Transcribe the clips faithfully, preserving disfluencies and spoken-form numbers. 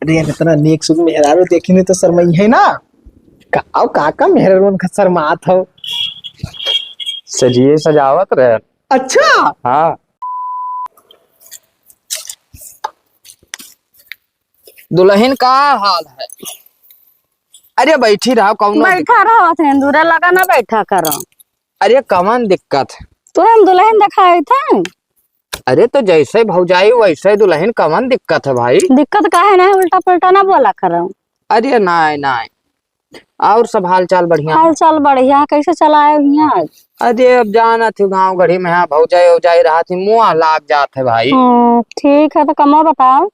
अरे यार, इतना नेक सुख मेहरारू देखी नहीं तो शर्माई है ना। का, आओ काका, मेहरारू उनका शर्मात हो। सजिए सजावत रहे। अच्छा। हाँ। दुलहिन का हाल है? अरे बैठी रहो, कौनो बैठा रहो, थे दूरा लगा ना बैठा करो। अरे कवन दिक्कत है? तो हम दुलहिन देखाई थे। अरे तो जैसे भौजाई वैसे दुलहिन, कवन दिक्कत है भाई? दिक्कत काहे ना है, उल्टा पुल्टा ना बोला करो। अरे नाय नाय, और सब हाल चाल बढ़िया? हाल चाल बढ़िया, कैसे चलाए हियाँ आज? अरे अब जानत ही गाँव गढ़ी में यहाँ भौजाई उजाई रहत ही, मुँह लाग जात है भाई। हम्म, ठीक है, तो कमो बताओ।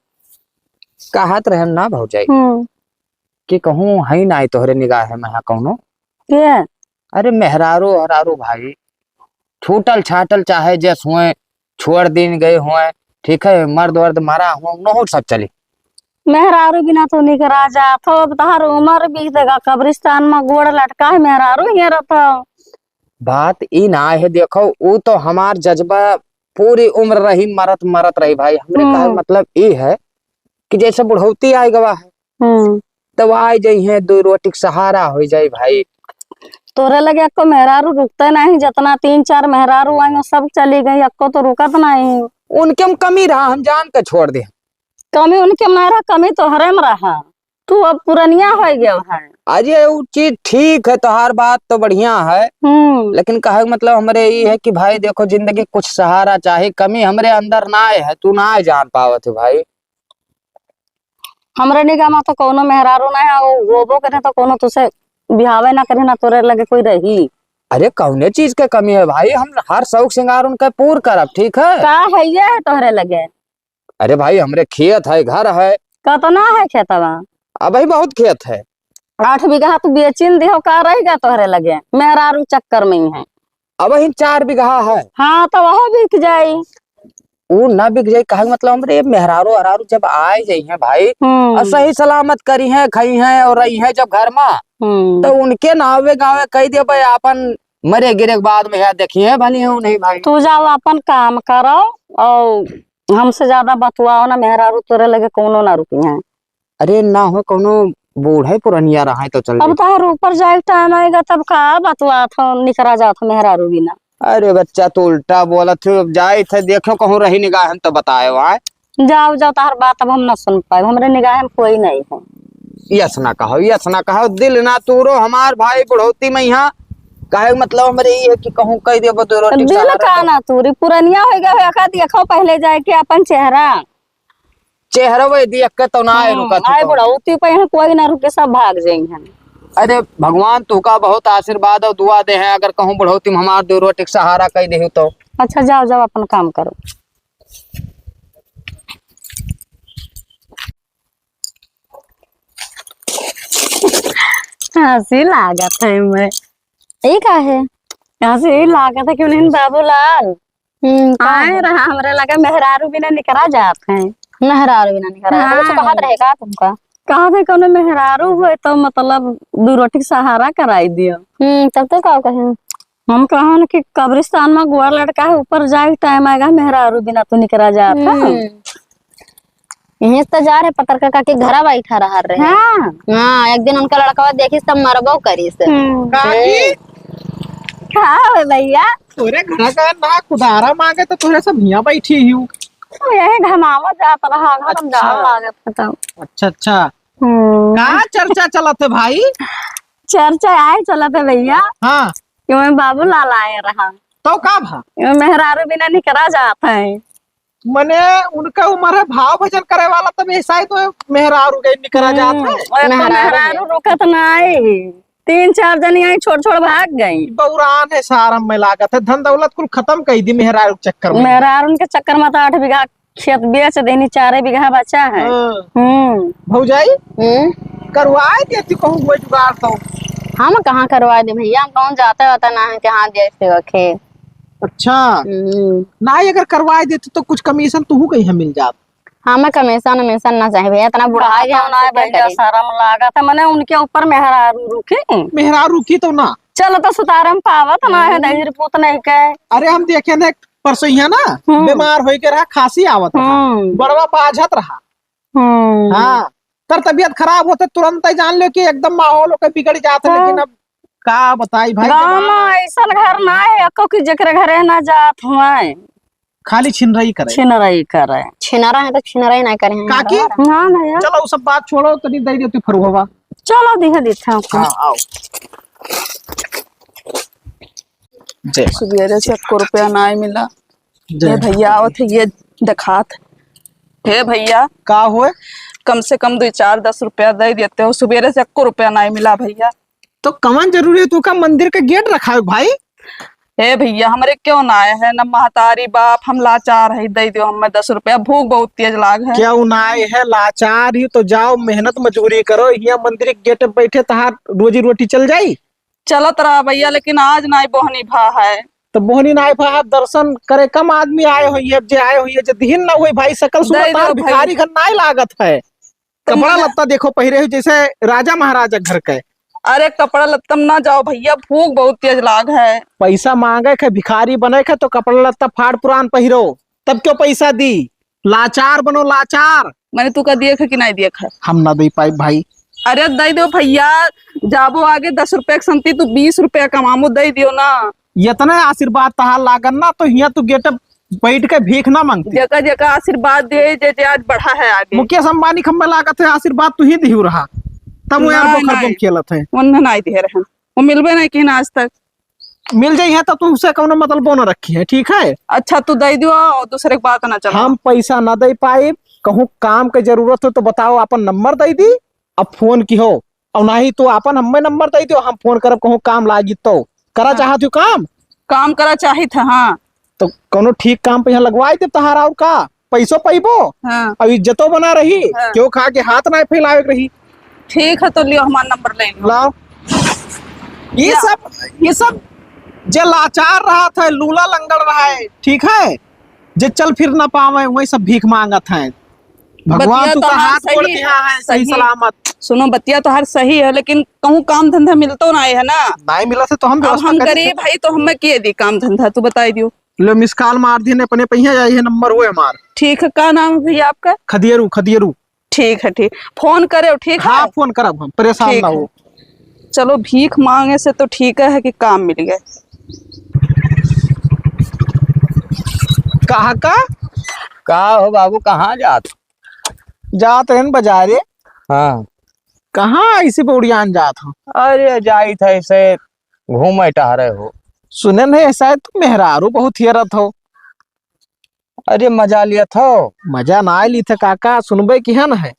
कहत रहन ना भौजाई हम्म। कि कहूँ है ना तोहरे निगाह में यहाँ कौनो? के? अरे मेहरारू हरारू भाई, छूटल छाटल चाहे जस हुए, छोड़ दिन गए हुए, ठीक है, मर्द वर्द मरा हुआ, उनहु सब चली। मेहरारू बिना तो निकरा जात हो, अब तहार उम्र बीत गया, कब्रिस्तान में गोड़ लटका है, मेहरारू हियाँ रहत हो। बात ई ना है, देखो, ऊ तो हमार जज्बा पूरी उम्र रही, मरत मरत रही भाई। हमरे कहे हम्म। मतलब ई है कि जैसे बुढ़ौती आए गवा है, हम्म। तब आए जाई है, दो रोटी के सहारा हो जाई भाई। तोरे लगे अक्को मेहरारू रुकते नहीं, जितना तीन चार मेहरारू आई, सब चली गई, अक्को तो रुकत नहीं। उनके में कमी रहा, हम जान के छोड़ दे। कमी उनके में ना रहा, कमी तोहरे में रहा। तू अब पुरनिया हो गया है। अरे, उ चीज ठीक है, तोहार बात तो बढ़िया है, हम्म। लेकिन कहे के मतलब हमरे ई है कि भाई देखो, जिंदगी कुछ सहारा चाही, कमी हमरे अंदर ना है, तू ना जान पावत है भाई। हमरे निगाह में तो कौनो मेहरारू ना है, वो होबो करे तो कौनो तुसे बिहावे ना करे, ना तोरे लगे कोई रही। अरे, कौने चीज के कमी है भाई, हम हर शौक श्रृंगार उनका पूर करब, ठीक है? का है ये है तोहरे लगे? अरे भाई, हमरे खेत है, घर है। कतना है खेतवा? अबही बहुत खेत है। आठ बीघा तू बेचिन दिहो, का रहेगा तोहरे लगे? मेहरारू चक्कर में ही है। अबही चार बीघा है। हाँ, तो वह बिक जाई। ऊ ना बिक जाई, कहे के मतलब हमरे मेहरारू अरारू जब आए जाई हैं भाई, हम्म। और सही सलामत करी हैं, खाई हैं और रही हैं जब घर में, हम्म। तो उनके नावे गावे कह देबे, आपन मरे गिरे के बाद में या देखी हैं भली हैं नहीं भाई। तू जाओ, अपन काम करो और हमसे ज्यादा बतुआओ ना, मेहरारू तोरे लगे कौनो ना रुकी हैं। अरे ना हो, कौनो बूढ़े पुरनिया रहा है तो चल अब जाई। तोहर ऊपर जाए के टाइम आएगा तब का बतुआत हो, निकरा जात हो मेहरारू बिना। अरे बच्चा, तू उल्टा बोलत हो, अब जाए थे देखो कहूँ रही निगाह हम तो बताए आए। जाओ जाओ, तोहर बात अब हम ना सुन पाए, हमरे निगाह में कोई नहीं है। यस ना कहो, यस ना कहो, दिल ना तूरो हमार भाई, बुढ़ौती में यहाँ काहे मतलब हमरे ई है कि कहूँ कह देबो दो रोटी दिल सहारा का तो। ना तूरी, पुरनिया हो गया है, का देखो पहले जाए के अपन चेहरा। चेहरवे देख के तो ना आए हम्म, रुका तू आए तो। बुढ़ौती पे यहाँ कोई ना रुके, सब भाग जाई हैं। अरे भगवान तू का बहुत आशीर्वाद और दुआ दे हैं, अगर कहूँ बुढ़ौती में हमार दो रोटी के सहारा कह दे तो। अच्छा जाओ जाओ अपन काम करो। हंसी लागत है मैं। ई का है? हंसी ई लागत है कि उन्हें बाबूलाल हम्म, का आए है? रहा, हमरे लगे मेहरारू बिना निकरा जात है। मेहरारू बिना निकरा जात है। हाँ। कुछ कहत रहे का तुमका? कहत है कोनो मेहरारू होए तो मतलब दू रोटी के सहारा कराई दियो। हम्म, तब तो का कहे? हम कहन कि कब्रिस्तान में गोड़ लटका है, ऊपर जाए के टाइम आएगा, मेहरारू बिना तू निकरा जात है। हम्म। यहीं से तो जा रहे पतरका काकी घरा बैठा रहा रहे। हाँ। हाँ, एक दिन उनका लड़कवा देखिस तब मरबो करिस। हम्म। काकी? हम्म। का हो भैया? तोरे घर का ना कुदारा मांगे तो तोरे सब हियां बैठी ही हूँ। यही घमावत जात रहा, घर में अच्छा। जाड़ लागत है तब। अच्छा, अच्छा। हम्म। का चर्चा चलत है भाई? चर्चा आए चलत है भैया। हाँ। कि मैं बाबूलाल आए रहा। तो का भा? कि मैं मेहरारू बिना निकरा जात है। मने उनका उम्र है भाव भजन करे वाला, तब ऐसा ही तो मेहरारू गई निकरा जात है। हम्म, और तो मेहरारू मेहरारू रुकत ना आई। तीन चार जनी आई, छोड़ छोड़ भाग गई। बौरान है सारा में लागत है, धन दौलत कुल खत्म कर दी मेहरारू के चक्कर में। मेहरारू के चक्कर में तो आठ बीघा खेत बेच देनी, चारे बीघा बचा है। हाँ। हम्म। भौजाई, हम्म? करवाए देती कहूँ कोई जुगाड़ तो। हम कहाँ करवाए दे भैया, हम कहूँ जाते होता ना है कि हाँ जैसे वखे। अच्छा। हम्म। ना, अगर करवाए देती तो कुछ कमीशन तुहू कहीं मिल जात। हमें कमीशन उमीशन ना चाहे भैया, इतना बुढ़ा गया, हम ना है भैया, शर्म लागत है, मने उनके ऊपर मेहरारू रुकी। मेहरारू रुकी तो ना। चलो तो सुतारे में पावत ना है, हम्म। दहिजर पूत नहीं के। अरे हम देखे ना, परसों यहाँ ना हम्म। बीमार होई के रहा, खांसी आवत रहा, हम्म। बड़वा बाझत रहा। हम्म। हाँ, तर तबियत खराब होते तुरंत ही जान लो कि एकदम माहौल ओके बिगड़ जात है। हाँ। लेकिन अब का बताई भाई, गाँव जमाना में ऐसन घर ना है एको कि जेकरे घरे ना जात हुए। खाली छिनरई करे। छिनरई करे। छिनरा है तो छिनरई ना करे हैं। काकी? हाँ ना यार। चलो, वो सब बात छोड़ो, तनी दे देती फरुहवा। चलो, दिहे देते हैं आपको। हाँ, आओ। जय माँ। सुबेरे से एको रुपया नाई मिला। जय हे माँ। भैया आवत है, ये देखात। हे भैया। का हुए? कम से कम दुई चार दस रुपया दे देते हो, सुबेरे से एको रुपया नाई मिला भैया। तो कवन जरूरी है तू का मंदिर के गेट रखावे भाई? हे भैया, हमरे क्यों ना आए हैं, न महतारी बाप, हम लाचार है, दे दियो हमें दस रुपया, भूख बहुत तेज लाग है। क्यों ना आए है, लाचार ही तो जाओ, मेहनत मजूरी करो, यहाँ मंदिर के गेट पे बैठे तहार रोजी रोटी चल जाई। चलत रहा भैया, लेकिन आज नाई बोहनी भा है। तो बोहनी नाई भा है, दर्शन करे कम आदमी आए होइए, जे आए होइए, जे दिहिन ना होई भाई, सकल सूरत दे दो तार भाई। भिखारी घर नाई लागत है। तो कपड़ा मने लत्ता देखो पहिरे हो जैसे राजा महाराजा घर के। अरे कपड़ा लत्ता में ना जाओ भैया, भूख बहुत तेज लाग है। पैसा मांगे के, भिखारी बने के तो कपड़ा लत्ता फाड़ पुरान पहिरो, तब क्यों पैसा दी? लाचार बनो लाचार। मैंने तू का दिए खे कि नहीं दिए खे? हम ना दे पाई भाई। अरे दे दो भैया, जाबो आगे दस रुपया के संती तू बीस रुपया कमामो, दे दियो ना। इतने आशीर्वाद तहार लागन ना तो हियां तू गेट बैठ के भीख ना मांगती। जेका जेका आशीर्वाद दे, जे जे आज बढ़ा है आगे। मुकेश अंबानी खम्बे लागत है, आशीर्वाद तू ही दिहु रहा, तब वो यार नहीं, बोखर नहीं। बम खेलत है। उन्हें नहीं दे रहे हैं, वो मिलबे नहीं किन आज तक। मिल जाई है तो तू उसे कौनो मतलबो न रखी है, ठीक है? अच्छा, तू दे दियो और दूसरे की बात ना चला। हम पैसा ना दे पाए, कहूँ काम के जरूरत हो तो बताओ, अपन नंबर दे दी, अब फोन की हो, और नहीं तो अपन हमें नंबर दे दियो, हम फोन करब, कहूँ काम लागी तो। करा हाँ। चाहत हो काम? काम करा चाहित है, हाँ। तो कौनो ठीक काम पे यहाँ लगवाई दे तहारा, और का? पैसो पइबो, हाँ। और इज्जतो बना रही, हाँ। केहू खा के हाथ ना फैलावे के रही। ठीक है, तो लियो हमार नंबर ले लो। लाओ। ये या। सब, ये सब जे लाचार रहत है, लूला लंगड़ रहा है, ठीक है, जे चल फिर ना पावे, वही सब भीख मांगत है। भगवान बतिया तू का तोहार हाथ गोड़ सही दिया है, है, सही सही। सलामत। सुनो, बतिया तोहार सही है, लेकिन कहूँ काम धंधा मिलतो ना है ना। नहीं मिला से तो हम अब व्यवस्था हम करी। गरीब है, तो हमें के दी काम धंधा, तू बताई दियो। लो, मिस कॉल मार दिए, अपने पहिया जाई है, नंबर हुए हमार। ठीक है, का नाम है भैया आपका? खदियरू, खदियरू। ठीक है, ठीक। फोन करे, ठीक है? हाँ, फोन करब हम, परेशान ठीक ना है। हो। चलो, भीख मांगे से तो ठीक है कि काम मिल गए। कहाँ का? का हो बाबू, कहाँ जात? जात रहन बाजारे। हाँ। कहाँ ऐसे बौड़ियान जात हो? अरे, जाइत है ऐसे घूमे टहरे हो। सुने नहीं, शायद तू मेहरारू बहुत हेरत हो। अरे मजा लियत हो। मजा ना लियत है काका, सुनबे किहन है।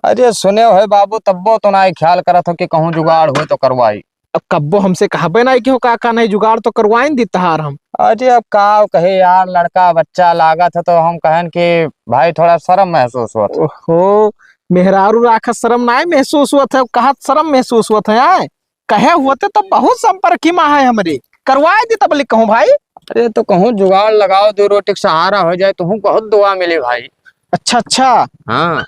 अरे सुने हो बाबू, तब्बो तो नाई ख्याल करत हो कि कहूँ जुगाड़ हो तो करवाई। अब कब्बो हमसे कहबे नाई कि हो काका, नहीं जुगाड़ तो करवाइन दी तहार हम। अरे अब का कहे यार, लड़का बच्चा लागत है तो हम कहन कि भाई थोड़ा शर्म महसूस होत। ओहो, मेहरारू राखत शर्म नाई महसूस होत है, कहत शर्म महसूस होत है, आय? कहे होते तो बहुत संपर्क में है हमरे, करवाए दे तब लिख कहूँ भाई। अरे तो कहूँ जुगाड़ लगाओ, दो रोटी का सहारा हो जाए, तुहूँ बहुत दुआ मिली भाई। अच्छा, अच्छा। हाँ।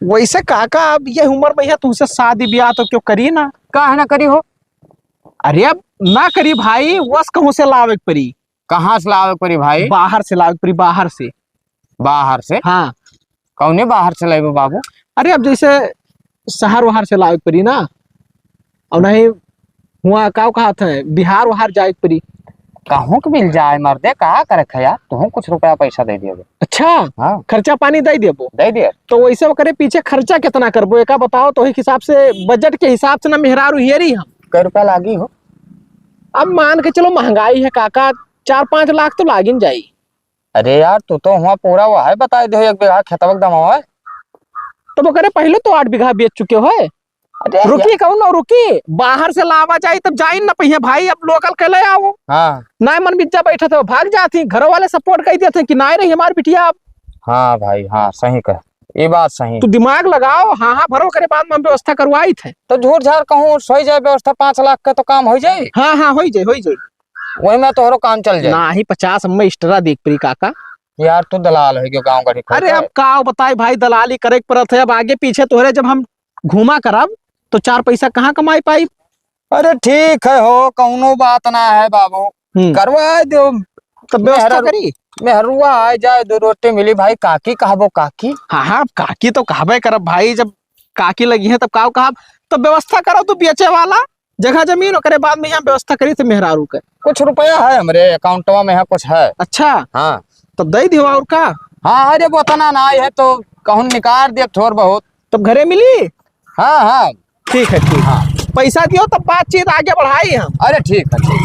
वैसे काका, अब ये उम्र में है, तुमसे शादी ब्याह तो क्यों करी ना? काहे ना करी हो? अरे अब ना करी भाई, वस कहूँ से लावे के परी। कहाँ से लावे के परी भाई? बाहर से लावे के परी, बाहर से। बाहर से? हाँ। कौने बाहर से लाइबो बाबू? अरे अब जैसे शहर वहर से लावे के परी ना, और नहीं हुआ का कहत है, बिहार वहार जाए के परी। कहूँ के मिल जाए मर्दे, का करे खया, तुहूँ कुछ रुपया पैसा दे दियो। अच्छा, हाँ। खर्चा पानी दे देबो? दे दे। तो वैसे ओकरे पीछे खर्चा कितना करबो, एका बताओ, तो एक हिसाब से, बजट के हिसाब से ना मेहरारू हेरी हम। कै रुपया लागी हो? अब मान के चलो, महंगाई है काका, चार पाँच लाख तो लागिन जाई। अरे यार, तू तो हुआ पूरा वो है, बताई दे, एक बीघा खेतवा के दमावा है। तब ओकरे पहले तो आठ बीघा बेच चुके हो। अरे रुकी यार। कौन और रुकी, बाहर से लावा जाई तब जाइन ना पहिया भाई, अब लोकल के ले आओ। हाँ। नाय मन बिज्जा बैठा था, भाग जाती, घरों वाले सपोर्ट कर देते हैं कि नाय रही हमार बिटिया अब। हाँ भाई, हाँ, सही कह, ये बात सही। तू दिमाग लगाओ, हाँ, हाँ, भरो करे बाद में हम व्यवस्था करवाई थे। तो झूठ झार कहूँ, सोई जाए व्यवस्था, पाँच लाख का तो काम हो जाए। हाँ, हाँ, हो जाए, हो जाए। वही में तोहरो काम चल जाए। नाही, पचास हमें extra देख परी काका। यार, तू दलाल है क्यों गाँव गढ़ी खोल अरे, के? अब का बताई भाई, दलाली करे के पड़त है। अब आगे पीछे तोहरे जब हम घूमा करब, तो चार पैसा कहाँ कमाई पाई? अरे, ठीक है हो, कौनो बात ना है बाबू, हम्म। करवा दो। तो व्यवस्था मेहरू-, करी। मेहरुआ आ जाए, दो रोटी मिली भाई, काकी कहबो काकी। हाँ, हाँ, काकी तो कहबे करब भाई, जब काकी लगिहैं, तब काव कहब? तब व्यवस्था करो तू बेचे वाला जगह जमीन, ओकरे बाद में यहाँ व्यवस्था करी थे मेहरारू के। कुछ रुपया है हमरे अकाउंटवा में, है कुछ है। अच्छा। हाँ। तब दे दियो और का? हाँ, अरे वो उतना नाहीं है तो कहूँ निकाल दिया थोड़ बहुत। तब घरे मिली? हाँ, हाँ। ठीक है, ठीक। हाँ। पैसा दियो तब बातचीत आगे बढ़ाई हम। अरे ठीक है, ठीक।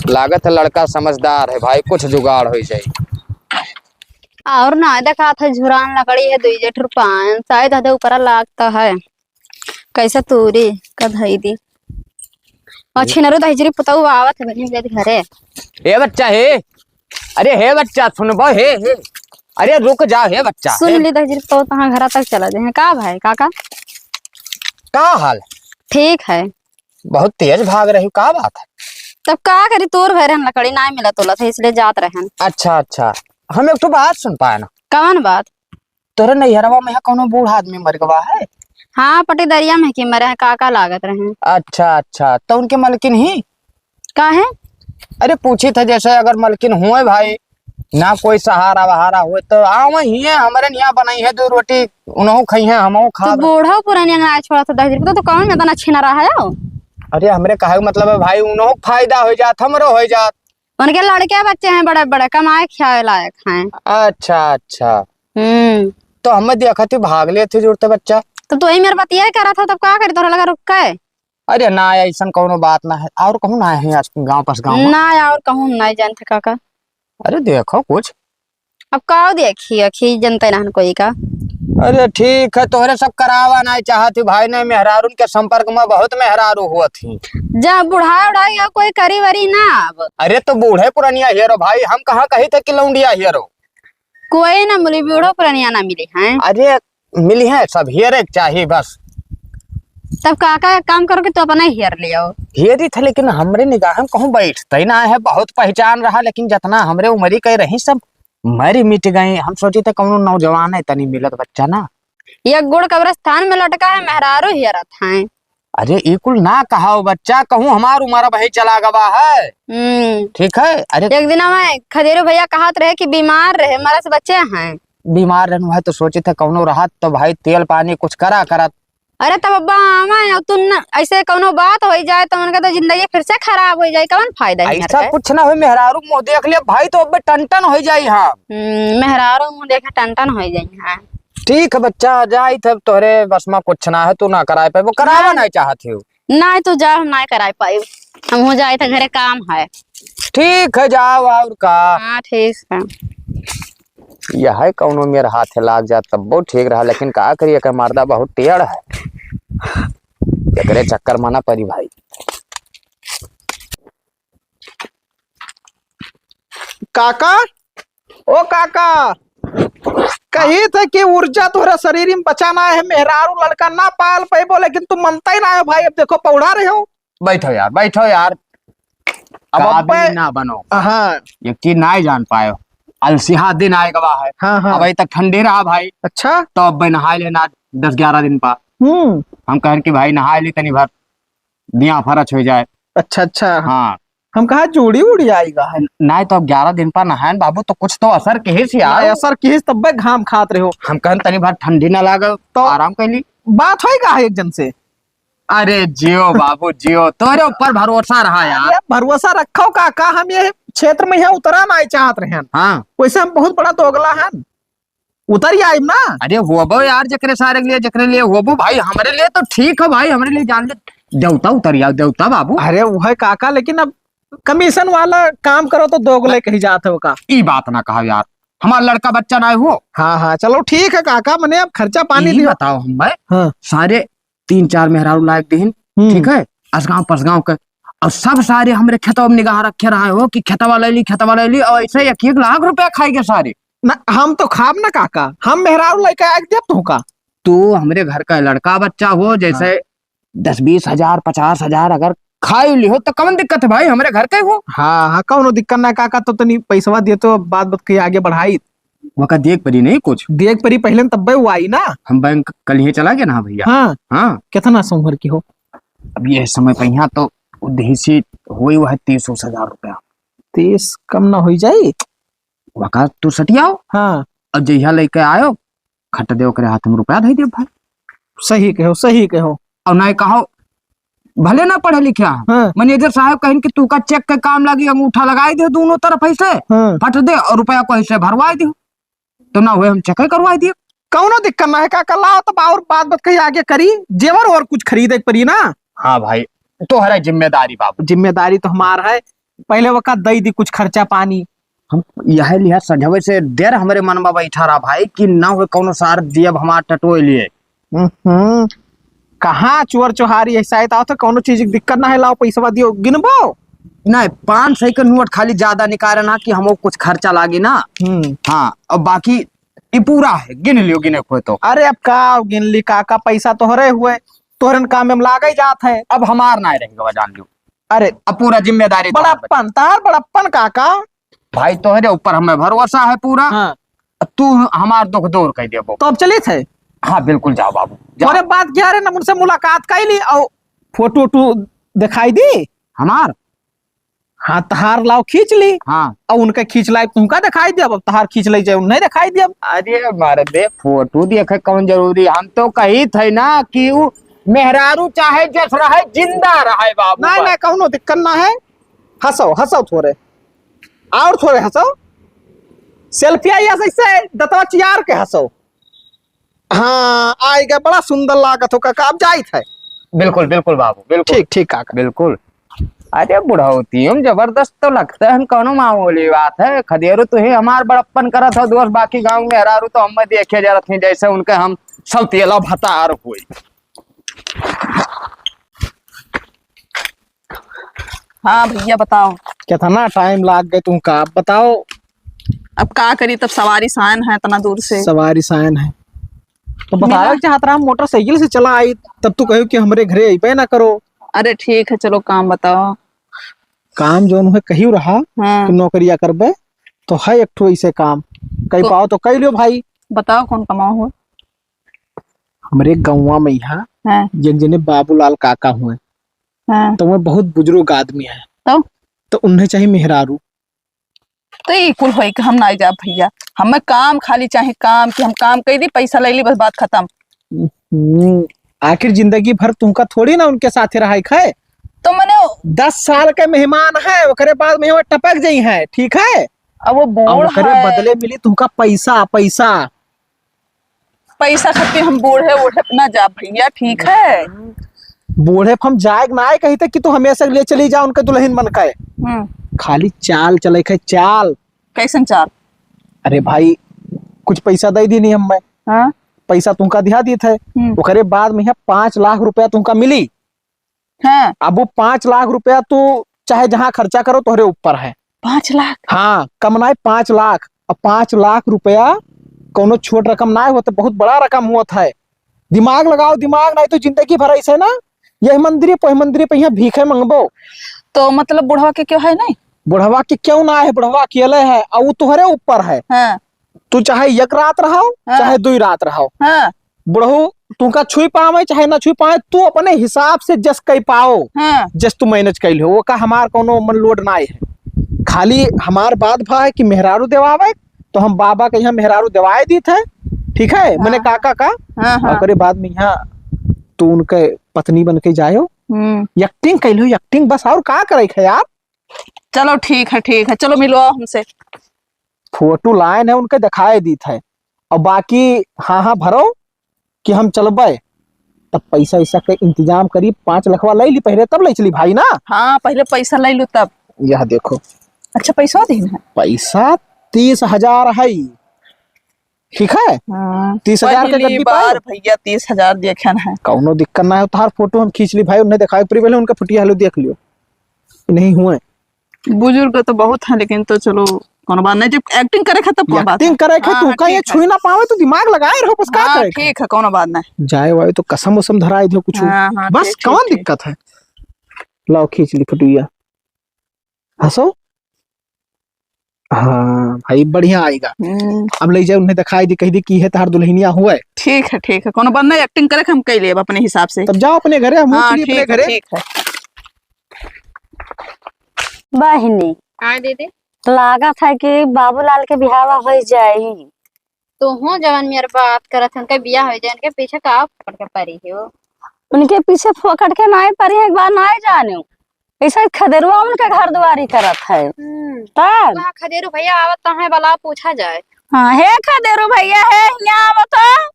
लागत है लड़का समझदार है भाई, कुछ जुगाड़ होइ जाई। और ना देखात है, झुरान लकड़ी है, दुई जेठ रुपान, शायद हदे ऊपरा लागत है। कैसे तूरी का धई दी। और छिनरू दहिजरी पुतऊ आवत है बहिन जद घरे। ए बच्चा हे, अरे हे बच्चा, सुनबो हे, हे। अरे रुक जा हे बच्चा, सुन हे। ली दहिजरी पुतऊ, तहाँ घरा तक चला दे हैं। का भाई, काका? का हाल? ठीक है। बहुत तेज भाग रही, का बात है? तब का करी, तोर भय रहन लकड़ी नाहीं मिला तोला था, इसलिए जात रहन। अच्छा, अच्छा, हम एक ठो बात सुन पाए ना। कवन बात? तोरे नैहरवा में है कौनो बूढ़ा आदमी मर गवा है? हाँ, पटीदरिया में के मरे हैं, काका लागत रहे। अच्छा, अच्छा, तो उनके मलकिन ही? काहे? अरे पूछी था, जैसे अगर मलकिन हुए भाई, ना कोई सहारा वहारा हुए, तो आवे हिये, हमरे यहाँ बनाई है दो रोटी, उनहु खाई है, हमहु खा तो रहे। बूढ़ा पुरानी अंगना छोड़ा था दहिजरी, तो, तो कौन में इतना छीना रहा है? अरे हमरे कहे के मतलब है भाई, उनहु फायदा होइ जात, हमरो होइ जात। उनके लड़के बच्चे हैं बड़े बड़े, कमाए खाए लायक हैं। अच्छा, अच्छा। हम्म। तो हमें देखा थी भाग ले थे जुड़ते बच्चा। तो तू ही मेरे बतिया ही करा था, तब का करी, तोरा लगा रुक के? अरे ना, ऐसन कौनो बात ना है। और कहूँ ना है आज गाँव पास गाँव में? ना, और कहूँ ना जानते काका। अरे देखो कुछ। अब का देखी, अखी जनते रहन कोई का। अरे ठीक है, तोहरे सब करावा नाहीं चाहत ही भाई, नहीं मेहरारून के संपर्क में बहुत मेहरारू हुआ थी। जा बुढ़ा उढ़ा गया, कोई करी वरी ना अब। अरे तो बूढ़े पुरनिया हेरो भाई, हम कहाँ कही थे कि लौंडिया हेरो? कोई ना मिली, बूढ़ो पुरनिया ना मिली हैं। अरे मिली है, सब हेरे के चाही बस। तब काका एक काम करो कि तू अपना हेर लियो। हेरी था, लेकिन हमरे निगाह में कहूँ बैठते ही ना है, बहुत पहचान रहा, लेकिन जितना हमरे उमरी के रही सब मरी मिट गई। हम सोची थे कौनो नौजवान है, तनी मिलत बच्चा ना। ये गुड़ कब्रिस्तान में लटका है, मेहरारू हेरत हैं। अरे ई कुल ना कहाओ बच्चा, कहूँ हमार उमर भाई चला गवा है। हम्म। ठीक है, अरे एक दिन हमें खदेरू भैया कहत रहे कि बीमार रहे, मरस बच्चे हैं। बीमार रहनु है तो सोचे थे कौनो रहत तो भाई तेल पानी कुछ करा करत। अरे तब अब्बा आवा है, तू न, ऐसे कौनो बात होइ जाए तो उनका तो जिंदगी फिर से खराब होइ जाए, कौन फायदा है ऐसा करके? कुछ ना हो, मेहरारू मुँह देख लिया भाई, तो अब टन टन होइ जाई। हाँ। हम्म, मेहरारू मुँह देखे टन टन होइ जाई। हाँ। ठीक है बच्चा, जाई तब तोहरे बस में कुछ ना है, तू ना कराए पाए, वो करावा ना। नहीं चाहत हो। नहीं, तू जा, हम नहीं कराए पाई, हम हो जाए तो घरे काम है। ठीक है, जाओ और का। हाँ, ठीक है। यह है कौनो मेर हाथे लाग जात तब्बो ठीक रहा, लेकिन का करी, एकर मर्दा बहुत टेढ़ है, एकरे चक्कर में ना परी भाई। काका, ओ काका, कही थे कि ऊर्जा तोहरा शरीर में बचा ना है, मेहरारू लड़का ना पाल पैबो, लेकिन तू मनता ही ना है भाई। अब देखो पौड़ा रहे हो। बैठो यार, बैठो यार। अब का अब्बे भी ना बनो। हाँ। एक चीज ना जान पायो, अलसिहा दिन आए गवा है। हाँ, हाँ। अब अभी तक ठंडी रहा भाई। अच्छा। तो अब नहाए लेना दस ग्यारह दिन पा। हम्म। हम कहन कि भाई नहाए ली तनी भर, बिया फरच हो जाए। अच्छा, अच्छा। हाँ। हम कहा जूड़ी उड़ी आएगा है। नहीं तो अब ग्यारह दिन पा नहाए बाबू, तो कुछ तो असर किहिस यार। नहीं, असर किहिस तब्बे घाम खात रहे हो। हम कहन तनी भर ठंडी ना लागल, तो आराम कर ली। बात होई का है एक जन से? अरे जियो बाबू जियो, तोरे ऊपर भरोसा रहा यार। अरे भरोसा रखो काका, हम ये क्षेत्र में यहाँ उतरा ना चाहत रहे हैं। हाँ। वैसे हम बहुत बड़ा दोगला है, उतर ही आइब ना। अरे होबो यार, जेकरे सारे के लिए, जेकरे लिए होबो भाई, हमरे लिए तो ठीक है भाई, हमरे लिए जान ले देवता उतर आओ, देवता बाबू। अरे वो है काका, लेकिन अब कमीशन वाला काम करो तो दोगले कही जात हो का। ई बात ना कहा यार, हमार लड़का बच्चा ना हो। हाँ, हाँ, चलो ठीक है काका, मने अब खर्चा पानी ई दियो। बताओ हम भाई, हाँ। सारे तीन चार मेहरारू लायक दिहिन, हम्म। ठीक है, असगांव पसगांव के, और सब सारे हमरे खेतवा में निगाह रखे रहे हो कि खेतवा ले ली, खेतवा ले ली, और ऐसे एक एक लाख रुपया खाई गए सारे। ना, हम तो खाब ना काका, हम मेहरारू लइके आके देब तोहका। तू हमरे घर का लड़का बच्चा हो, जैसे हाँ। दस बीस हजार, पचास हजार अगर खाई लिहो तो कौन दिक्कत है भाई, हमरे घर के हो। हाँ, हाँ, कौनो दिक्कत ना काका, तो तनी पैसवा दे तो बात बात के आगे बढ़ाई। वका देख परी नहीं कुछ। देख परी पहले न तब्बे वो आई ना। हम बैंक कल ही चला गया ना भैया। हाँ। हाँ। कितना सौहर की हो? अब ये समय पे यहाँ तो उद्देश्य हुई हुआ है तीस उस हजार रुपया। तीस कम ना हुई जाई? वका तू सटियाओ। हाँ। अब जहिया लेके आयो, खट दे ओकरे हाथ में रुपया धइ दे भाई। सही कहो, सही कहो। और नाहीं कहो, भले ना पढ़े लिखे हैं, हाँ। मैनेजर साहब कहिन कि तू का चेक के काम लागी, अंगूठा लगाई दे दोनों तरफ ऐसे, हाँ। फट दे और रुपया को ऐसे भरवाई दे, तो ना हुए हम चेक करवाई दिए। कौनो दिक्कत ना है काका, लाओ तब और बात बात कही आगे करी, जेवर और कुछ खरीदे के पड़ी ना। हाँ भाई, तोहरा जिम्मेदारी बाबू। जिम्मेदारी तो हमार है, पहले वका दई दी कुछ खर्चा पानी। हम यह लिहा सजवे से देर हमरे मन में बैठा रहा भाई कि ना हुए कौनो सार दियब हमार टटोए लिए। हम्म, कहाँ चोर चोहारी ऐसा है, तो कौनो चीज की दिक्कत ना है, लाओ पैसवा दियो, गिनबो। नहीं, पाँच सौ के नोट खाली ज्यादा निकाले ना कि हमको कुछ खर्चा लागी ना। हम्म। हाँ, अब बाकी ई पूरा है, गिन लियो, गिने को तो। अरे अब का गिन ली काका, पैसा तोहरे हुए, तोहरन काम में लागे जात है। अब हमार ना रह गवा, जान लियो। अरे अब पूरा जिम्मेदारी तोहर बड़प्पन, तार बड़प्पन काका। भाई तोहरे ऊपर हमें भरोसा है पूरा। हाँ। अब तू हमार दुख दूर कर देबो। तो अब चलित है? हाँ बिल्कुल, जाओ बाबू, जाओ। अरे बात क्या रे, ना उनसे मुलाकात कर ली और फोटो वोटो दिखाई दी हमार। हाँ, तहार लाओ खींच ली। हाँ। अब उनके खींच लाई, तुमका दिखाई दिया, अब तहार खींच लाई जाए, उन्हें दिखाई दिया। अरे मर्दे, फोटो देखे कौन जरूरी? हम तो कही थे ना कि उ मेहरारू चाहे जस रहे, जिंदा रहे बाबू, नहीं, बस। नहीं, कौनो दिक्कत ना है। हंसो, हंसो थोड़े, और थोड़े हंसो। सेल्फिया या ऐसे दतवा चियार के हंसो। हाँ, आइगा, बड़ा सुंदर लागत हो काका, अब जाइत है। बिल्कुल, बिल्कुल बाबू, बिल्कुल। ठीक, ठीक काका। बिल्कुल। अरे बुढ़ौती में जबरदस्त तो लगते हैं, कौनो मामूली बात है। खदेरू तू ही हमार बड़प्पन करत हो दोस्त, बाकी गाँव में मेहरारू तो हमें देखे जरत हैं जैसे उनके हम सौतेला भतार हुई। हाँ भैया बताओ। कितना टाइम लाग गए तुमका, आप बताओ। अब का करी, तब सवारी साइन है इतना दूर से। सवारी साइन है। तो बतावे के चाहत रहा, हम मोटरसाइकिल से चला आई, तब तू कहो कि हमरे घरे अइबे ना करो। अरे ठीक है, चलो काम बताओ। काम जौन है कही रहा हाँ। कि नौकरिया करबे, तो है एक ठो ऐसे काम, कई तो पाओ तो कई लियो भाई। बताओ कौन कमाओ हो? हमरे गौवा में यहाँ हाँ। एक जने बाबूलाल काका हुए, हाँ। तो वो बहुत बुजुर्ग आदमी है। तो? तो उन्हें चाहिए मेहरारू। तो ई कुल होई कि हम नाई जाब भैया, हमें काम खाली चाहे काम, कि हम काम कई दी, पैसा ले ली, बस बात खत्म। हम्म, आखिर जिंदगी भर तुमका थोड़ी ना उनके साथे रहाई खाए। तो मने दस साल के मेहमान है, ओकरे बाद में वो टपक जाई है, ठीक है? अब वो बूढ़ अब ओकरे है। बदले मिली तुमका पैसा, पैसा। पैसा खातिर हम बूढ़े ओढ़े पे ना जाब भैया, ठीक है? बूढ़े पे हम जाए के ना आए कही थे कि तू हमेशा ले चली जा उनके दुल्हन बन के। हम्म। खाली चाल चले के चाल। कैसन चाल? अरे भाई, कुछ पैसा दे दीनी हम मैं। हाँ। पैसा तुमका दिहा दी थे। हम्म। ओकरे बाद में यहाँ पाँच लाख रुपया तुमका मिली। हाँ। अब वो पाँच लाख रुपया तू चाहे जहाँ खर्चा करो, तोहरे ऊपर है। पाँच लाख? हाँ, कम नाय, पाँच लाख। अब पाँच लाख रुपया कौनो छोट रकम नाय होत, बहुत बड़ा रकम होत है। दिमाग लगाओ, दिमाग, नाहीं तो जिंदगी भर ऐसे ना, यह मंदिर पे, वह मंदिर पे यहाँ भीखे मंगबो। तो मतलब बुढ़वा के क्यों है नहीं? बुढ़वा के क्यों ना है, बुढ़वा अकेले है, और वो तोहरे ऊपर है। हाँ। तू चाहे एक रात रहो, हाँ। चाहे दुई रात रहो। हाँ। बुढ़ऊ तुमका छुई पावे चाहे ना छुई पावे, तू अपने हिसाब से जस कई पाओ, हाँ। जस तू मैनेज कई लो, वो का हमार कौनो मन लोड ना है। खाली हमार बात भा है कि मेहरारू देवावे, तो हम बाबा के यहाँ मेहरारू देवाए दी थे, ठीक है, हाँ। मने काका का। हाँ, हाँ। ओकरे बाद में यहाँ तू उनके पत्नी बन के जायो, हम्म। एक्टिंग कई लो, एक्टिंग बस, और का करे है यार। चलो ठीक है, ठीक है, चलो मिलवाओ हमसे। फोटो लाइन है उनके दिखाए दी थे, और बाकी हाँ हाँ भरो कि हम चलबे, तब पैसा वैसा के इंतजाम करी, पाँच लखवा ले ली पहले, तब ले चली भाई ना। हाँ, पहले पैसा ले लो तब। यह देखो। अच्छा, पैसा दीन है? पैसा तीस हजार है, ठीक है? हाँ, तीस हजार के पहली गद्दी बार पाई। भैया तीस हजार देखेन है। कौनो दिक्कत ना है, तोहार फोटो हम खींच ली भाई, उन्हें दिखाए परी, पहले उनका फुटिया हालो देख लियो, नहीं हुए। बुजुर्ग तो बहुत है, लेकिन तो चलो, कौन बात नहीं, जब एक्टिंग करे खातिर कौन बात एक्टिंग है? करे खातिर हाँ, तू हाँ, का ये ठीक है। छुई ना पावे, तू दिमाग लगाए रहो, बस का हाँ, करे ठीक है, कौन बात नहीं। जाए वाए तो कसम उसम धराए दो कुछ। हाँ, हाँ, बस ठीक, ठीक, कौन ठीक। दिक्कत है? लाओ खींच ली फुटिया, हंसो। हाँ भाई, बढ़िया आएगा। हम्म। अब ले जाए, उन्हें दिखाई दी, कह दी कि है तहार दुल्हनिया हुआ है। ठीक है, ठीक है, कौन बात नहीं, एक्टिंग करे हम कई लेब अपने हिसाब से। तब जाओ अपने घरे, हम हाँ, चली अपने ठीक है, घरे। ठीक है। बहिनी, हाँ दीदी। लागत है कि बाबूलाल के बिहावा हो जाई। तू हूँ जवन मेर बात करत है, उनके बियाह होइ जाए, उनके पीछे का फोकट के परी हो? उनके पीछे फोकट के नाई परी है, एक बार नाई जाने। ऐसा खदेरुआ उनके घर दुआरी करत है। हम्म। तब? वहाँ खदेरू भैया आवत तो है, भला पूछा जाए। हाँ, हे खदेरू भैया, हे हियाँ आवत हो।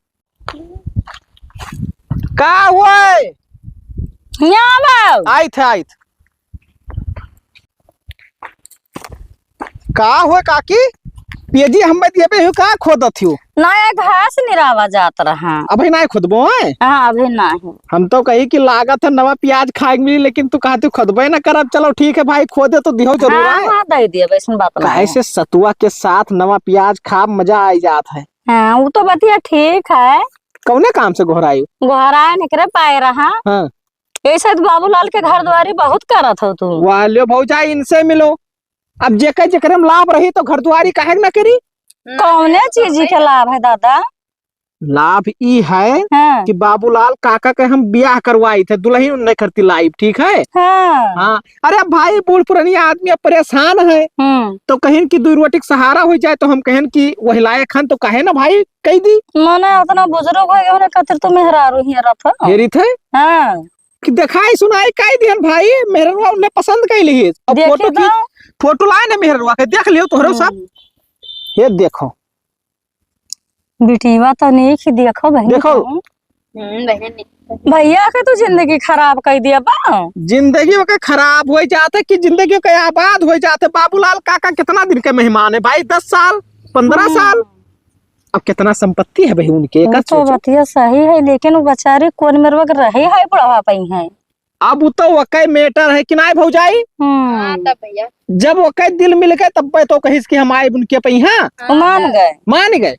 का हुए? हियाँ आवो। आइत है, आइत। का हुए काकी? ये जी हमें दिए पे का खोदत हियो? ना, ये घास निरावा जात रहा। अभी ना खोदबो है? हाँ, अभी ना है। हम तो कही कि लागत है नवा प्याज खाए के मिली, लेकिन तू कहती खोदबे ना करब। चलो ठीक है भाई, खोदे तो दिहो जरूर हाँ, है। हाँ, दे दिए, वैसन बात ना काहे है। से सतुआ के साथ नवा प्याज खाब, मजा आई जात है। हाँ, वो तो बतिया ठीक है। कौने काम से गोहराई? गोहराए निकरे पाए रहा। हाँ। ऐसे तो बाबूलाल के घर दुआरी बहुत करत हो तू। वाह, ल्यो भौजाई, इनसे मिलो। अब जेकर जेकरे में लाभ रही तो घर दुआरी काहे न करी? कौने चीज के लाभ है दादा? लाभ ई है हाँ। कि बाबूलाल काका के हम बियाह करवाई थे, दुल्हन उन्हें करती लाइब, ठीक है? हाँ। हाँ। अरे भाई, बूढ़ पुरानी आदमी अब परेशान है, हम्म। तो कहिन कि दुई रोटी के सहारा हो जाए, तो हम कहिन कि वही लायक हन, तो कहे ना भाई, कही दी। मने उतना बुजुर्ग हो गए, उन्हें खातिर तो मेहरारू ही रथ। हेरी थे? हाँ। कि देखाई सुनाई काई दिहन भाई, मेहररुआ उन्हें पसंद कई लिहिस। अब देखी फोटो तो। खींच, फोटो लाए ना मेहररुआ के, देख लियो तोहरो सब। हम्म। ये देखो। बिटिया तो नीक ही देखो बहन देखो। तुम। हम्म, बहन नीक। भैया के तो जिंदगी खराब कर दिया बा। जिंदगी ओके खराब हो जात है कि जिंदगी ओके आबाद हो जात है। बाबूलाल काका कितना दिन के मेहमान है भाई, दस साल, पन्द्रह हम्म। साल। अब कितना संपत्ति है भाई उनके, वो एकर तो सोचो। बतिया सही है, लेकिन वो बेचारी कौन मेरवा के रहे है बुढ़ापा ही है। अब वो तो वकै matter है कि नाय भौजाई? हम्म। हाँ, तब भैया। जब वकै दिल मिल गए, तब तो कहिस कि हम आए उनके पइहाँ। हाँ, मान गए। मान गए।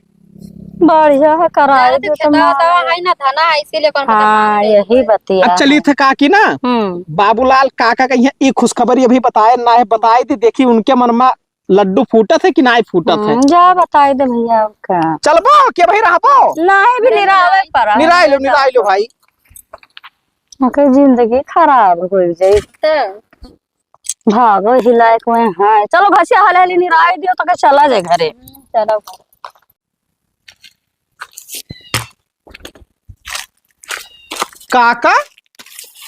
बढ़िया है, कराए नहीं तो दे तो खेतवा मार। उतवा है ना, धना है, इसीलिए कौन पता हाँ, मान गए। यही बतिया अब चली है। थे काकी ना, हम्म। बाबूलाल काका कहिया ई खुशखबरी अभी बताए ना है, बताए दी, देखी उनके मन में लड्डू फूटत है कि नाय फूटत है? हम्म, जा बताई दे भैया, अब का? चलबो कि भाई रहबो? नाय, भी निरावे पर है। निराय लो, निराय लो भाई। ओके, जिंदगी खराब हो जाई। तो? भागो, हिलाए कोई, हाँ। चलो, घसिया हाले हाले निराय दियो, तो के चला जाए घरे। हम्म, चलो। काका?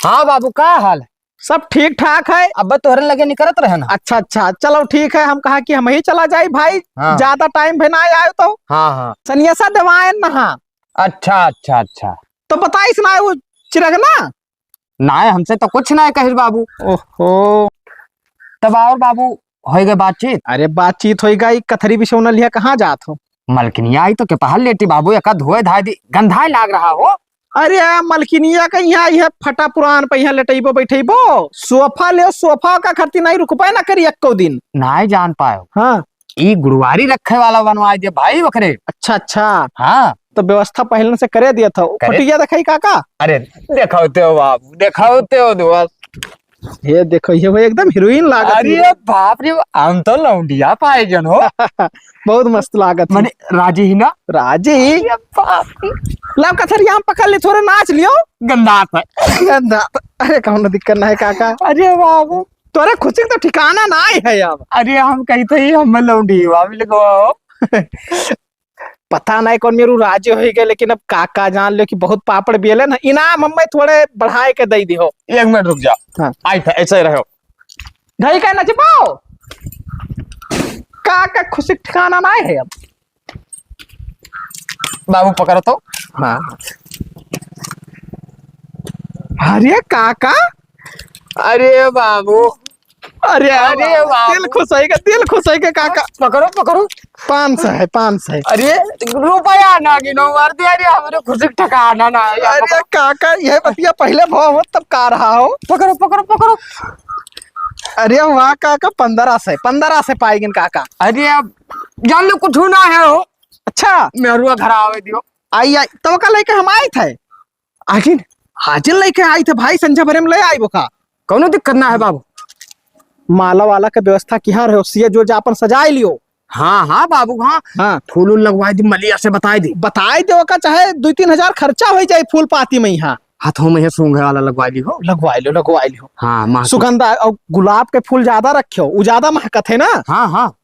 हाँ बाबू, का हाल है? सब ठीक ठाक है। अब तोहरे लगे निकरत रहे ना। अच्छा, अच्छा, चलो ठीक है, हम कहा कि हम ही चला जाई भाई, हाँ। ज्यादा time भी ना आयो तो। हाँ, हाँ। सनियसा देवायन ना, हाँ। अच्छा, अच्छा, अच्छा। तो बताइस ना वो चिरगना? नाय, हमसे तो कुछ नाय कहिस बाबू। ओहो। तब और बाबू, होई गए बातचीत? अरे बातचीत होई गई, कथरी बिछौना लिया कहाँ जात हो? मलकिनिया आई तो के पहल लेटी बाबू, एका धोए धाए दी, गंधाए लाग रहा हो। अरे, मलकिनिया का यहाँ यह फटा पुरान पे यहाँ लेटइबो, बैठइबो। सोफा ले, सोफा का खरती नहीं रुकबे ना करी एक्को दिन। नाय जान पायो। हाँ। ई गुरुवारी रखे वाला बनवाए दे भाई ओकरे। अच्छा, अच्छा। हाँ। तो व्यवस्था पहले से करे दिया था। करे। खटिया देखाई काका? अरे, देखावते हो बाबू, देखावते हो दोस्त। ये देखो, ये वो एकदम हीरोइन लागत अरे है। बाप रे, हम तो लौंडिया पाए जन हो। बहुत मस्त लागत है। माने राजी ही ना? राजी। अरे बाप रे। लाओ कथरिया हम पकड़ ले, थोड़ा नाच लियो। गंदा है। गंदा। अरे कौनो दिक्कत ना है काका। अरे बाबू। तोरे खुशी का तो ठिकाना ना है अब। अरे हम कही थे ही हम लौंडिया मिल गो। पता नहीं कौन मेरू राजी होई गए, लेकिन अब काका जान लो कि बहुत पापड़ बियले ना, इनाम हमें थोड़े बढ़ाए के दे दिहो। एक मिनट रुक जा। हाँ। आई था, ऐसे ही रहो। ढई के नचबो। काका खुशी ठिकाना नहीं है अब। बाबू पकड़ तो। हाँ। अरे काका, अरे बाबू। अरे, अरे बाबू। दिल खुश होइगा, दिल खुश होइगा काका। पकड़ो, पकड़ो। पाँच सौ है, पाँच सौ। अरे, रुपया ना गिनो, मर दे, अरे, हमरे खुशी ठिकाना ना है। अरे काका, ये बतिया पहले भाव हो, तब का रहा हो? पकड़ो, पकड़ो, पकड़ो। अरे वाह काका, पन्द्रह सौ, पन्द्रह सौ पाएगिन काका। अरे, अब जान लो, कुछ ना है हो। अच्छा। मेहरुआ घर आवे दियो। आई, आई, तब का लेके हम आए थे। आखिर हाजिर लेके आई थे भाई, संझा भरे में ले आइबो का? कौनो दिक्कत ना है बाबू। माला वाला के व्यवस्था किहाँ रहे, सिया जो जा अपन सजाए लियो। हाँ, हाँ बाबू, हाँ। हाँ। फूल उल लगवाए दी, मलिया से बताए दी। बताए दे ओका, चाहे दुई तीन हजार खर्चा हो जाए फूल पाती में यहाँ। हाथों में ये सूंघे वाला लगवाए ली हो। लगवाए लियो, लगवाए लियो। हाँ, माँ की। सुगंधा और गुलाब के फूल ज्यादा रखियो, उ ज्यादा महकत है ना। हाँ, हाँ।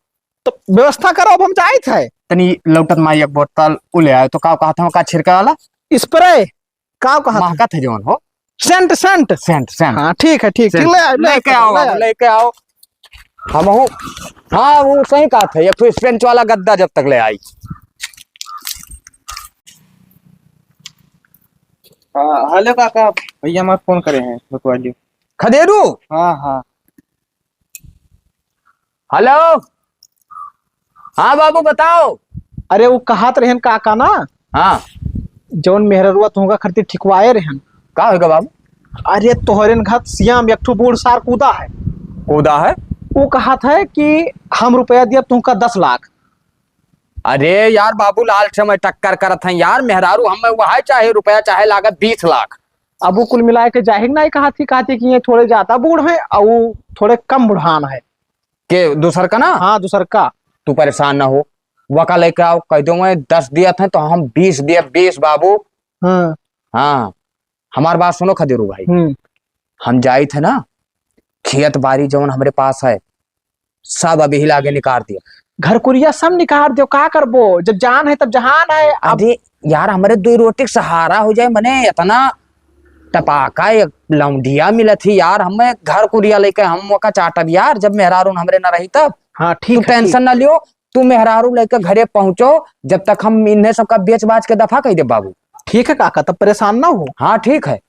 तो व्यवस्था करो, अब हम जाइत है। अपनी लौटत माई एक बोतल उ ले आयो, तो का कहत हैं, का छिड़के वाला? स्प्रे। का कहत हैं? महकत है जौन हो। Scent, scent. Scent, scent. हाँ, ठीक है, ठीक, ठीक, सेंट। ले आयो, ले लेके आयो, आओ ले बाबू, आयो। लेके आओ। हम हूँ। हाँ, वो सही कहत है, एक ठो स्पंज वाला गद्दा जब तक ले आई। हाँ, हेलो काका, भैया हमार फोन करे हैं, रुकवा लियो। खदेरू। हाँ, हाँ। हेलो। हाँ बाबू, बताओ। अरे, वो कहत रहन काका ना, हाँ। जौन मेहररुआ तुहका खरती ठिकवाए रहन। का होगा बाबू? अरे, तोहरेन घत सियाम एक ठो बूढ़ सार कूदा है। कूदा है? वो कहत है कि हम रुपया दिया तुहका दस लाख। अरे यार बाबू, लालच में टक्कर करत हैं यार, मेहरारू हमें वह चाहे रुपया चाहे लागत बीस लाख। अब वो कुल मिलाए के जाहिर ना कहत ही, कहत ही कि ये थोड़े ज्यादा बूढ़ हैं और वो थोड़े कम बुढ़ान है। के दूसर का ना? हाँ, दूसर का। तू परेशान ना हो, वका लेके आओ, कह दो मैं दस दिया था तो हम बीस दिया, बीस बाबू। हाँ। हाँ, हमार बात सुनो खदेरू भाई। हम्म। हम जाई थे ना, खेत बारी जौन हमरे पास है, सब अभी हिला के निकाल दिया। घर कुरिया सब निकाल दियो, का करबो? जब जान है तब जहान है। अब अरे यार, हमरे दुई रोटी के सहारा हो जाए, मने इतना टपाका एक लौंडिया मिलत ही यार, हमें घर कुरिया लेके हम ओका चाटब यार, जब मेहरारून हमरे ना रही तब। हाँ, ठीक तू है, टेंशन ठीक। ना लियो, तू मेहरारू लेके घरे पहुंचो, जब तक हम इन्हें सबका बेच बाच के दफा कह दे बाबू। ठीक है काका, तब परेशान ना हो। हाँ, ठीक है।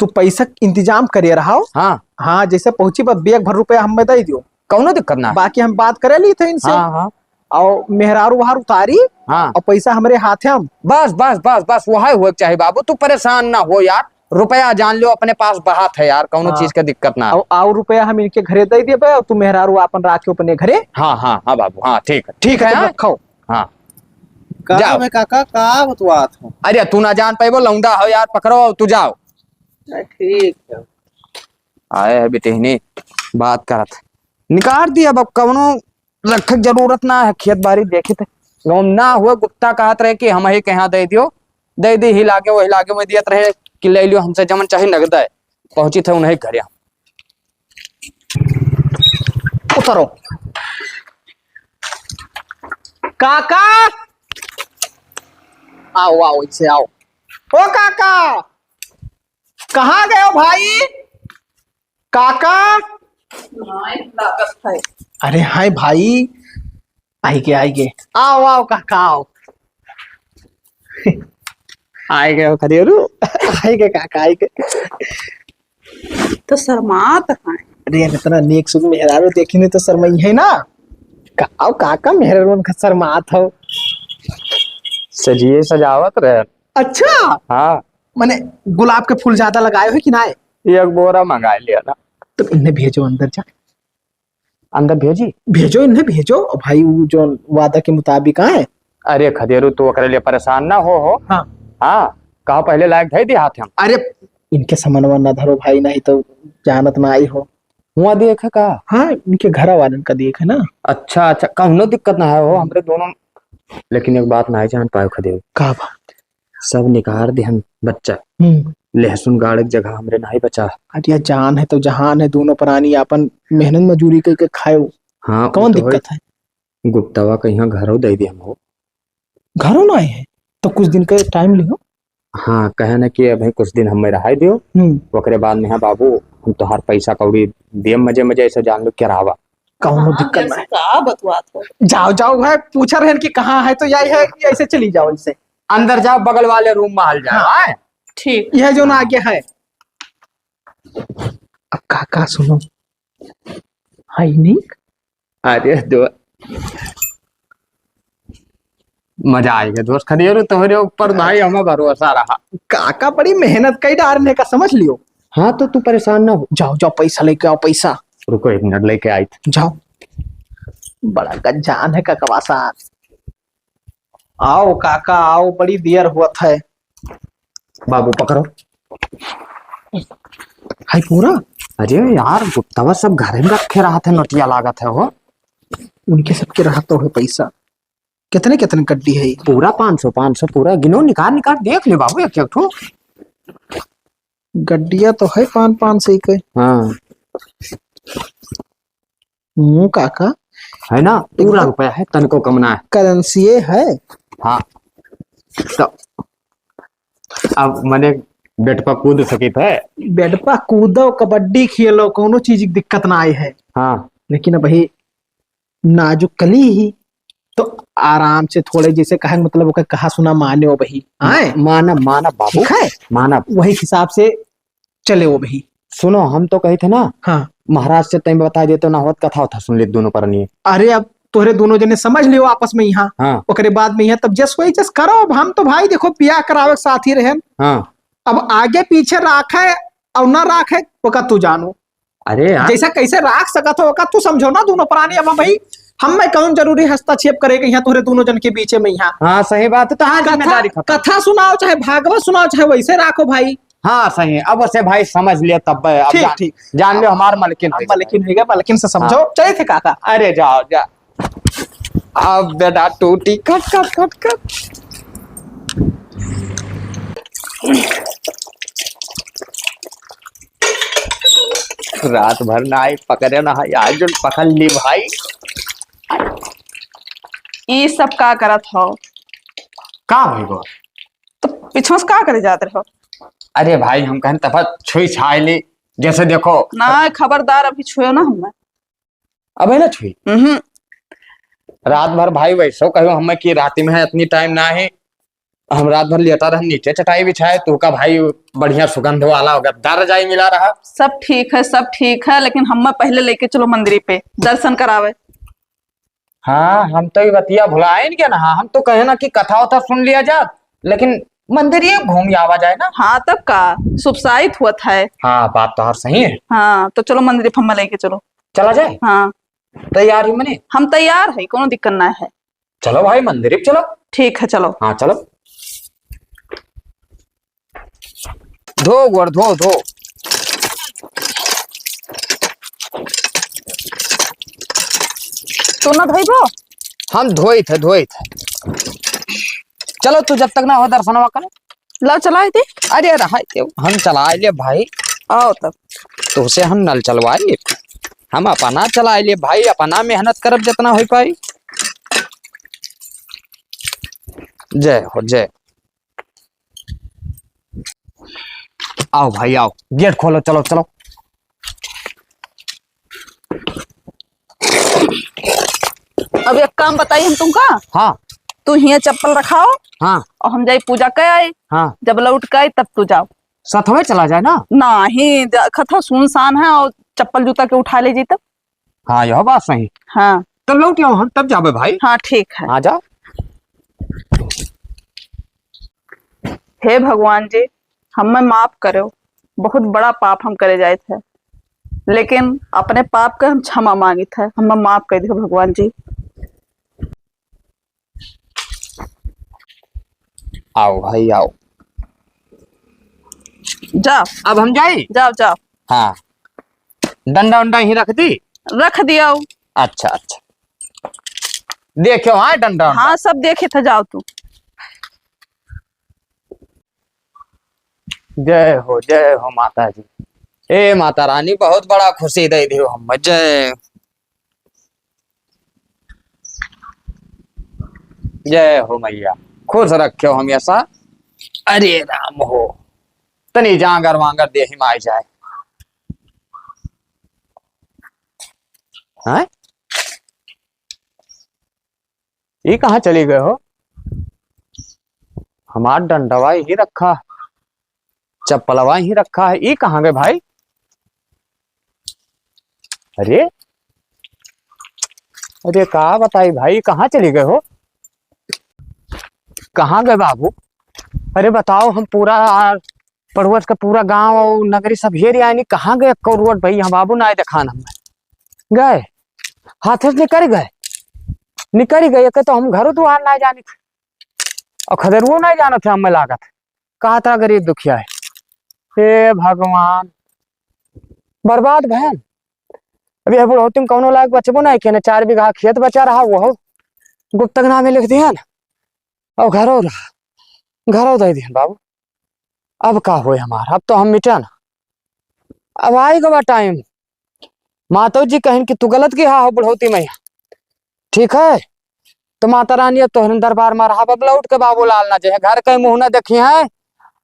तू पैसा के इंतजाम करे रहो। हाँ। हाँ, जैसे पहुंची बस बैग भर रुपया हमें दे दियो। कौनो दिक्कत ना है। बाकी हम बात करे ली थे इनसे। हाँ, हाँ। और मेहरारू वहार उतारी। हाँ। और पैसा हमरे हाथ में। बस, बस, बस, बस, वही होए के चाही बाबू, तू परेशान ना हो यार, रुपया जान लो अपने पास बहुत है यार, कौनो हाँ। चीज का दिक्कत ना है। और, और रुपया हम इनके घरे दे देबे और तू मेहरारू अपन राखियो अपने घरे। हाँ, हाँ, हाँ बाबू, हाँ, ठीक है, ठीक है, तुम हाँ? रखो। हाँ। का जाओ। बे काका, का बतवात हो? अरे तू ना जान पाइबो, लौंडा हो यार, पकड़ो, तू जाओ। ठीक है। आए है बेटहिनी, बात करत। निकाल दिया, अब कौनो रखे के जरूरत ना है, खेत बारी देखी थे। गौन ना हुआ, गुप्ता कहत रहे कि हम ही कहाँ दे दियो, दे दी ही लागे, वही लागे में दियत रहे कि ले लियो हमसे जमन चाहे नगद है। पहुंची थे उन्हें घरे हम। उतरो। काका! आओ, आओ, इसे आओ। ओ काका! कहाँ गए हो भाई? काका? नहीं, लागत है। अरे हाय भाई, आई के, आई के। आओ, आओ काका, आओ। आई के खदेरू। आई के काका, आई के। तो शर्मात हैं। अरे यार, इतना नेक सुख मेहरारू देखी नहीं तो शर्माई है ना। का, आओ काका, मेहरारू उनका शर्मात हो। सजिए सजावत रहे। अच्छा। हाँ। मने गुलाब के फूल ज्यादा लगाए हो कि ना? ये एक बोरा मंगा लिया ना। तो इन्हें भेजो अंदर जा। अंदर भेजी? भेजो इन्हें, भेजो। और भाई, वो जो वादा के मुताबिक आए। अरे खदेरू, तू ओकरे लिए परेशान ना हो, हो। हाँ। हाँ, कहा पहले लायक धई दिया हाथ हम। अरे, इनके समनवा ना धरो भाई, नहीं तो जानत ना आई हो। हुआ देखे का? हाँ, इनके घरा वालन का देखे ना। अच्छा, अच्छा, कौनो दिक्कत ना है हो, हमरे दोनों। लेकिन एक बात ना जान पायो खदेरू। का बात? सब निकाल दे हम बच्चा। हम्म। लहसुन गाड़े के जगह हमरे नाई बचा। अरे जान है तो जहान है, दोनों प्राणी आपन मेहनत मजूरी करके खाए। हाँ, कौन वो तो दिक्कत है? गुप्तवा के यहाँ घरो दे दे हम हो। घरो ना आए हैं, तो कुछ दिन का टाइम लियो। हाँ, कहे ना कि अभी कुछ दिन हमें रहाई दियो। हम्म। ओकरे बाद में, हाँ बाबू, हम तोहार पैसा कौड़ी देम मजे मजे, ऐसे जान लो किरावा। कौनो हाँ, दिक्कत जैसे नहीं। का बतुआत हो? जाओ, जाओ, है, पूछा रहन कि कहाँ है, तो यही है कि ऐसे चली जाओ, ऐसे। अंदर जाओ, बगल वाले रूम में हाल जाओ, हाँ। आए? ठीक। यह जो ना आगे है। अब काका सुनो, है नहीं? अरे दो, मजा आएगा दोस्त, खदेरू तोहरे ऊपर भाई हमें भरोसा रहा। काका बड़ी मेहनत कई डारने का, समझ लियो। हाँ, तो तू परेशान ना हो। जाओ, जाओ, पैसा लेके आओ, पैसा। रुको, एक मिनट लेके आई। जाओ। बड़ा गंजान है काका वासान। आओ काका, आओ, बड़ी देर हुआ था। बाबू, पकड़ो। हाय पूरा। अरे यार, गुप्तवा सब घरे में रखे रहत है, नोटिया लागत है हो। उनके सबके रहत तो है पैसा। कितने, कितने गड्डी है? पूरा पाँच सौ, पाँच सौ पूरा। गिनो, निकाल, निकाल, देख ले बाबू, एक, एक ठो। गड्डिया तो है पाँच, पाँच सौ के। हाँ। मुँह काका, है ना? पूरा एकदम। रुपया है, तनको कम ना है। करेंसिये है। हाँ। तो अब मने बेड पर कूद सकित है। बेड पर कूदो, कबड्डी खेलो, कौनो चीज की दिक्कत ना आई है। हाँ। लेकिन अबही नाजुक कली ही, तो आराम से थोड़े, जैसे कहे, मतलब, ओके कहा सुना माने अबही। आए? मानब, मानब बाबू। ठीक है? मानब। वही हिसाब से चले अबही। सुनो, हम तो कही थे ना, हाँ। महाराज से तैं बता देते ना होत, कथा उथा सुन लेत दोनों परनिये। अरे, अब तोहरे दोनों जने समझ लियो आपस में यहाँ। हाँ। ओकरे बाद में यहाँ तब जस वही जस करो। अब हम तो भाई देखो, बियाह करावे के साथ ही रहेन। हाँ। अब आगे पीछे राखे और ना राखे, ओका तू जानो। अरे यार। जैसा कैसे राख सकत हो, ओका तू समझो ना दोनों प्राणी। अब भाई, हम में कौन जरूरी हस्तक्षेप करे के यहाँ तोहरे दोनों जन के बीचे में यहाँ? हाँ, सही बात है, तो हाँ, कथा, जिम्मेदारी खत्म। कथा सुनाओ, चाहे भागवत सुनाओ, चाहे वैसे राखो भाई। हाँ, सही है। अब उसे भाई समझ लिया तब, अब ठीक, जान, ठीक। जान लियो, हमार मलकिन अब हो गया। मलकिन हो गया, मलकिन से समझो। हाँ। चले थे काका। अरे जाओ, जा। अब बेटा टूटी, खट, खट, खट, खट। रात भर ना आई, पकड़े ना आई, आज जो पकड़ ली भाई। ई सब का करत हो? का भई बा? तो पीछे से का करे जात रहो? अरे भाई, हम कहन तब छुई छाई ली, जैसे देखो। ना, खबरदार, अभी छुएओ ना हमें। अबे ना छुई। हम्म। रात भर भाई वैसो कहो हमें कि राती में है, इतनी टाइम ना है, हम रात भर लेटा रहन नीचे चटाई बिछाए, तू का भाई बढ़िया सुगंध वाला होगा, दर रजाई मिला रहा। सब ठीक है, सब ठीक है, लेकिन हमें पहले लेके चलो मंदिर पे दर्शन करावे। हाँ, हम तो ये बतिया भुलाए न गया ना। हाँ, हम तो कहे ना कि कथा उथा सुन लिया जा, लेकिन मंदिर ये घूम आवा जाए ना। हाँ, तब का, सुबसाइत हुआ था है। हाँ, बात तो हर सही है। हाँ, तो चलो मंदिर पे हमें लेके चलो। चला जाए? हाँ। तैयार ही मने? हम तैयार है, कोनो दिक्कत ना है। चलो भाई, मंदिर ही चलो। ठीक है, चलो। हाँ, चलो। धो गोड़, धो, धो। तू ना धोइबो? हम धोई थे, धोई थे। चलो, तू जब तक ना हो दर्शनवा कर। ला चलाए दे। अरे रहा, हम चलाए ले भाई। आओ तब। तुझसे हम नल चलवाए ले। हम अपना चलाए ले भाई, अपना मेहनत करब जितना हो पाई। जय हो, जय। आओ भाई, आओ, गेट खोलो, चलो, चलो। अब एक काम बताई हम तुमका। हाँ। तू हियाँ चप्पल रखाओ। हाँ। और हम जाई पूजा कर आई। हाँ। जब लौट के आई तब तू जाओ। सथवे चला जाए ना। नहीं, देखत हो सुनसान है और चप्पल जूता के उठा ले जी तब। हाँ, यह बात सही। हाँ। तो लौट आओ, हम तब जाबे भाई। हाँ, ठीक है। हाँ, जाओ। हे भगवान जी, हमें माफ करो, बहुत बड़ा पाप हम करे जाए थे, लेकिन अपने पाप के हम क्षमा मांगित है, हमें माफ कर दियो भगवान जी। आओ भाई, आओ। जाओ। अब हम जाई? जाओ, जाओ। हाँ। डंडा उंडा यहीं रख दी? रख दियो। अच्छा, अच्छा। देखियो, हाँ, डंडा उंडा। हाँ, सब देखे थे, जाओ तू। जय हो, जय हो माता जी। ए माता रानी, बहुत बड़ा खुशी दे दियो हम। जय, जय हो मैया, खुश रखियो हमेशा। अरे राम हो, तनी जांगर वांगर देही में आई जाए। हैं? ई कहाँ चली गए हो? हमार डंडवा यहीं रखा, चप्पलवा यहीं रखा है, ई कहाँ गए भाई? अरे, अरे का बताई भाई, कहाँ चली गए हो? कहाँ गए बाबू? अरे बताओ, हम पूरा पड़ोस का पूरा गांव और नगरी सब हेर आए नी, कहाँ गए एक्को रोड भाई? हम बाबू ना आए देखान हमें। गए, हाथे से निकल गए, निकल गए, एक तो हम घरों दुआर ना जानी थे और खदेरुओ ना जाना थे हमें लागत। कहा था गरीब दुखिया है। हे भगवान, बर्बाद भयन। अभी यह बुढ़ौती में कौनो लायक बचबो ना है, कि ना चार बीघा खेत बचा रहा, वो गुप्तक नामे लिख दिया ना, और घरो रहा, घरो दे दिया बाबू। अब का होए हमार, अब तो हम मिटन। अब आई गवा टाइम, मातो जी कहिन कि तू गलत किहा हो बुढ़ौती मैया, ठीक है, तो माता रानी अब तोहरे दरबार मा रहब, अब लौट के बाबूलाल ना जइहैं, घर के मुँह ना देखिहैं।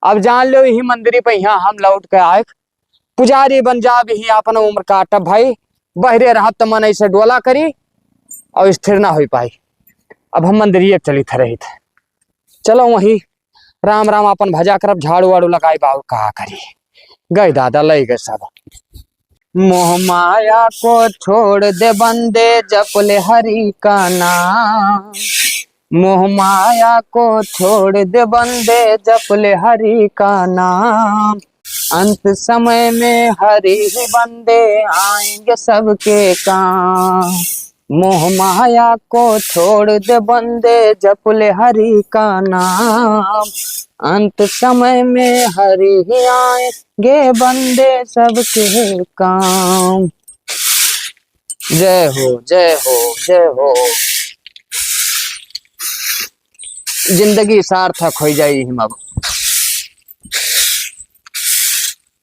अब जान लेव, यही मंदिरी पे यहाँ हम लौट के आए। पुजारी बन जाब, यही आपन उम्र काटब भाई, बहरे रहब त मन ऐसे डोला करी और स्थिर ना होइ पाई। अब हम मंदिरिये चलित रहित। चलो वहीं राम राम आपन भजा करब, झाड़ू वाड़ू लगाई, बाबू का करी। गए दादा, लइ गए सब। मोह माया को छोड़ दे बंदे, जप ले हरि का नाम। मोह माया को छोड़ दे बंदे, जप ले हरि का नाम। अंत समय में हरि ही बंदे, आएंगे सबके काम। मोह माया को छोड़ दे बंदे, जप ले हरि का नाम। अंत समय में हरि ही आएंगे, बंदे सबके काम। जय हो, जय हो, जय हो। जिंदगी सार्थक होइ जाई हिम अब।